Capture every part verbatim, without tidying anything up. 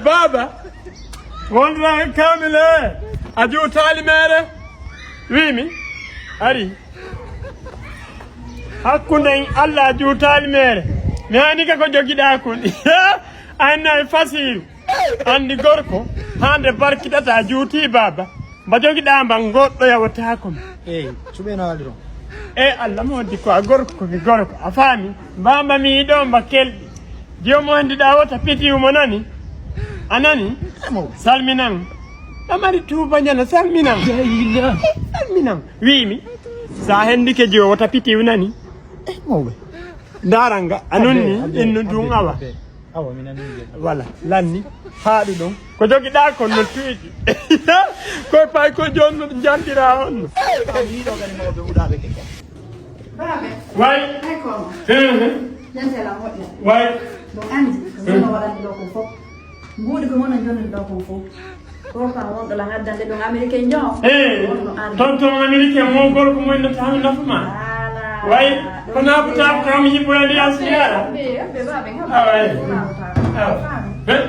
Baaba, wonɗo kamile, a juutaali mere? Wiimi, ari. Hakkunde en Allah, a juutaali mere. Mi hani ka ko jogiɗaa kon. A anna e fasiru. Anndi gorko, hande barkiɗata, a juuti baaba. Mba jogiɗaa mba goɗɗo yawataako mi. Eyi, cuɓeno alɗi ɗon. E Allah mo waddi ko a gorko, mi gorko. A faami? Mba mba mi yiɗo mba kelɗi. Joom mo anndiɗaa wota pitiwu mo nani? A nani? Salminan. Ɗa mari tuuba ñana salminan. Salminan. Wiimi. Sa hendike jiwo wota pitiwu nani? Eyi, mawɓe. Ndaran nga, a nonni, innu ndun awa. Awa, mi nani. Wala, lanni. Haaɗu ɗon. Ko jogiɗaa kon no tuuji. Koye pay ko jooni no jantira on. Baabe. Way. Ay, ko ma. Ehe. Jantela moƴƴa. Way. Ɗum anndi, ko ɗum no waɗande ɗo ko fof. Mbuuɗi ko wona jonnde ɗo kon fof. Ko kam wonɗo la ngaddande ɗum Amérique ñoo. Eh, wonno arde. Ton ton Amérique mo gorko mo inno tan nafu ma. Ala. Way, ko na ko ta ko mi yibo ndi asiyara. Be, be ba be ngam. Ah, way. Ah. Eh?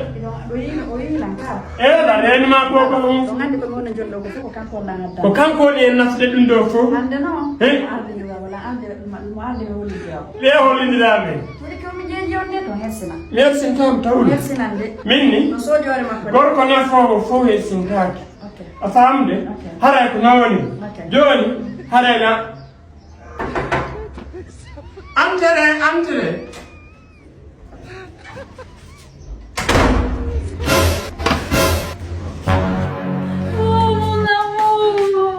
Ɗo yi, o yi lan ka. Eh, la reine ma ko ko. Ɗum anndi ko wona jonnde ko fof ko kanko la ngaddande. Ko kanko woni en nafde ɗum ɗo fof. Hannde noon. Eh? Arde ndi wala arde mo arde woni jaw. Ɓe hollindiraɓe. Woni ko mi jeeji on de to hersina. Merci tan tawde. Merci nan de. Min ni. No soodi hoore makko de. Gorko nafoowo fof e sinkaaki. Ok. A faamde? Ok. Haray ko nawani. Ok. Jooni, haray na. Entrée, entrée.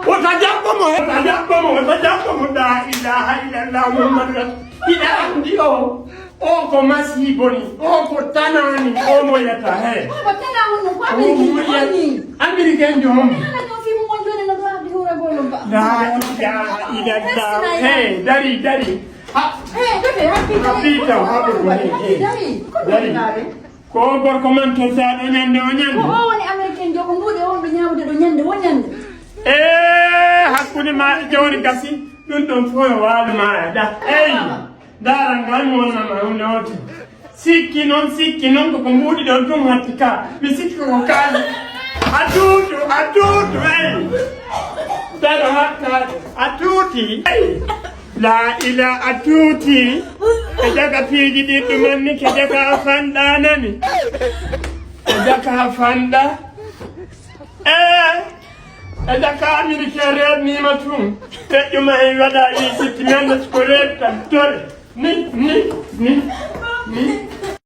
Wota jaɓɓo mo, wota jaɓɓo mo, wota jaɓɓo mo. La ilaha illallah Muhammadu Rasul. Hiɗa anndi o, o ko masiibo ni, o ko tanani, o moyata he. Ko tanani no ko American ni. American jo hom. Nana no fi mo won joni no do abdi hura bolo ba. La ilaha illallah. He, dari, dari. Ha. He, dede, happy. Happy taw, happy. Dari. Ko gorko man to sa ɗo ñande o ñande. Ko o woni American jo ko mbuuɗe wonɓe ñaamude ɗo ñande o ñande. E hakkunde ma e jawri gasi, ɗum ɗon fof e waalo ma e ɗa. Eyi, ndaara ngal mi wonnama hunde wote. Sikki noon, sikki noon koko mbuuɗi ɗon ɗum hatti ka. Mi sikki koko kaali. A tuutu, a tuutu, eyi. Daro hatta, a tuuti, eyi. La ila a tuuti. E jaga piiji ɗin ɗumanni ke jaga a fanɗa nani. E jaga a fanɗa. E, e jaga américain reernima tun. Feƴƴuma en waɗa wi sitti men no ko reertan tole. Ni, ni, ni.